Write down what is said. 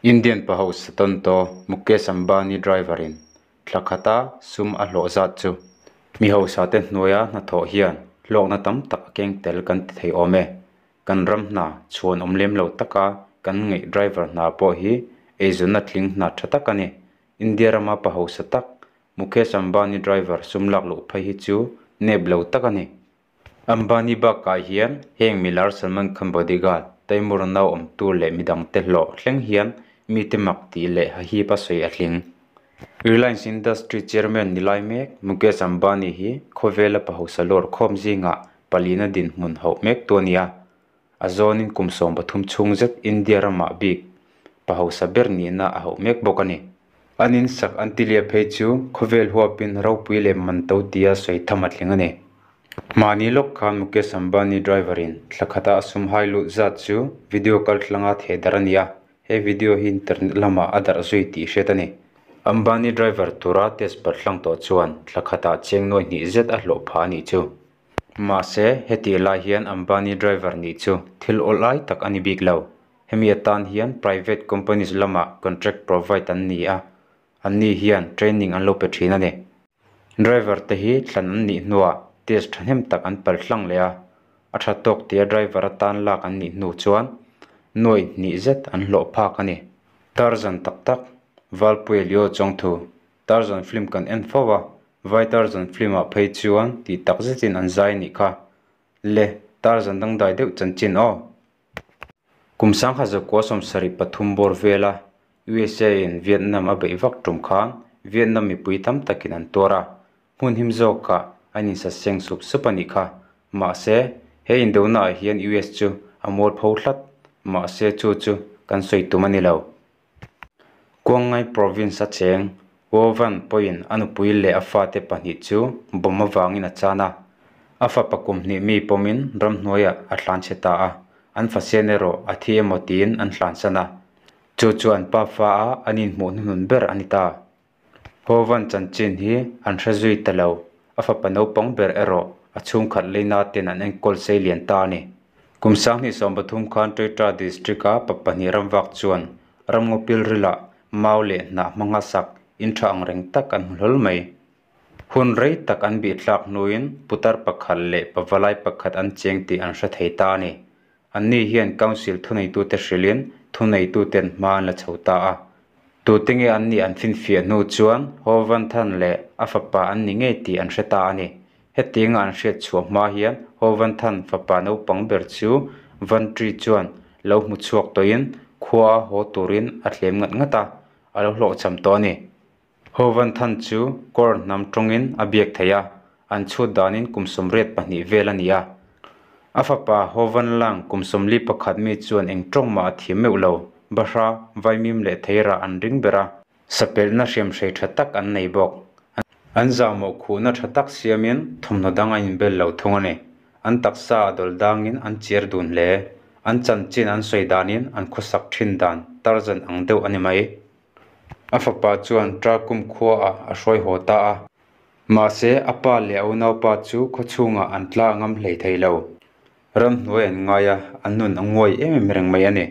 Indian pa hausa tawntaw Mukesh Ambani driver in thla khata sum a hlawh zat chu mi hausa te hnuaia hnathawh hian hlawkna tam tak a keng tel kan ti thei awm e. Kan ram hna chhuan awm lem lo taka kan ngaih driver hna pawh hi eizawnna tling hna tha tak a ni. India rama pa hausa tak Mukesh Ambani driver sum lak luh phei hi chu nep lo tak a ni. Ambani bakah hian heng milar Salman Khan bodyguard Taimur nau awmtu leh midangte hlawh thleng hian mite mak tih leh hahip a sawi a tling. Reliance Industry chairman ni lai mek Mukesh Ambani hi khawvela pa hausa lawr khawm zingah palina dinhmun hauh mek tu a ni a. A zawnin kum 13 chhung zet India ramah bik pa hausa ber nihna a hauh mek bawk a ni. An insak Antilia phei chu khawvel huapin ropui leh man to tia sawi tham a tling a ni. Mahni lawk khan Mukesh Ambani driver in thla khata a sum hai lut zat chu video kaltlanga theh darh a ni a. He video hi internet lamah a darh zui tih hriat a ni. Ambani driver tura test paltlang tawh chuan thla khatah cheng nuai hnih zet a hlawh phah a nih chu. Mahse heti lai hian Ambani driver nih chu thil awlai tak a ni bik lo. Hemi atan hian private companies lamah contract provide an ni a. An ni hian training an lo pe thin a ni. Driver te hi thlan an nih hnuah test thahnem tak an paltlang leh a. A tha tawk tia driver atan lak an nih hnu chuan nuai hnih zet an hlawh phak a ni. Tarzan tak tak Valpuia Leo Chawngthu Tarzan film kan en fo a. Vai Tarzan film ah phei chuan tih tak zetin an zai nih kha. Le Tarzan dangdai deuh chanchin aw. Kum 1973 bawr vela USA in Vietnam a beih vak tum khan Vietnam mipui tam takin an tuar a. Hmun him zawkah an insaseng sup sup a nih kha. Mahse he indona ah hian US chu a mual pho hlat. Mahse chu chu kan sawi tum a ni lo. Quang Ngai province a cheng Wo Van pawhin a nupui leh a fate pahnih chu bomb avangin a chan a. A fapa kum hnih mi pawmin ramhnuaiah a tlan chhe ta a. An fasian erawh a thi emaw tiin an hlan san a. Chu chu an pa fa a an inhmuh hnuhnun ber a ni ta. Ho Van chanchin hi an hre zui ta lo. A fapa naupang ber erawh a chhungkhat leina ten an enkawl sei lian ta a ni. Kum 2013 khan Toyota district a pa pahnih ramvak chuan ramngaw pilrilah mau leh hnah hmanga sak in tha ang reng tak an hmu hlawl mai. Hun rei tak an bih tlak hnuin putar pakhat leh pavalai pakhat an cheng tih an hre thei ta a ni. An ni hian council thuneitute hrilhin thuneituten hma an la chho ta a. Tutenge an ni an finfiah hnu chuan Ho Van Than leh a fapa an ni ngei tih an hre ta a ni. Hetinga an hriat chhuah hma hian Ho Van Than fapa naupang ber chu Van Tri chuan lo hmu chhuak tawhin khua a haw turin a thlem ngat ngat a, a lo hlawhchham tawh a ni. Ho Van Than chu kawr hnam tawngin a biak thei a, an chhut danin kum 82 vel a ni a. A fapa Ho Van Lang kum 41 mi chuan eng tawng mah a thiam meuh lo. Bahra, vaimim leh theirah an ring ber a. Sapelhna hriamhrei tha tak an nei bawk. An zahmawh khuhna tha tak siamin thawmhnaw dang an inbel lo thung a ni. An taksa a dawl dangin an chiar dun hle. An chanchin an sawi danin an khawsak thin dan Tarzan ang deuh a ni mai. A fapa chuan Trakum khua ah a hruai haw ta a. Mahse a pa leh a unaupa chu khaw chhungah an tla ngam hlei thei lo. Ramhnuai an ngai a, an nun a nguai em em reng mai a ni.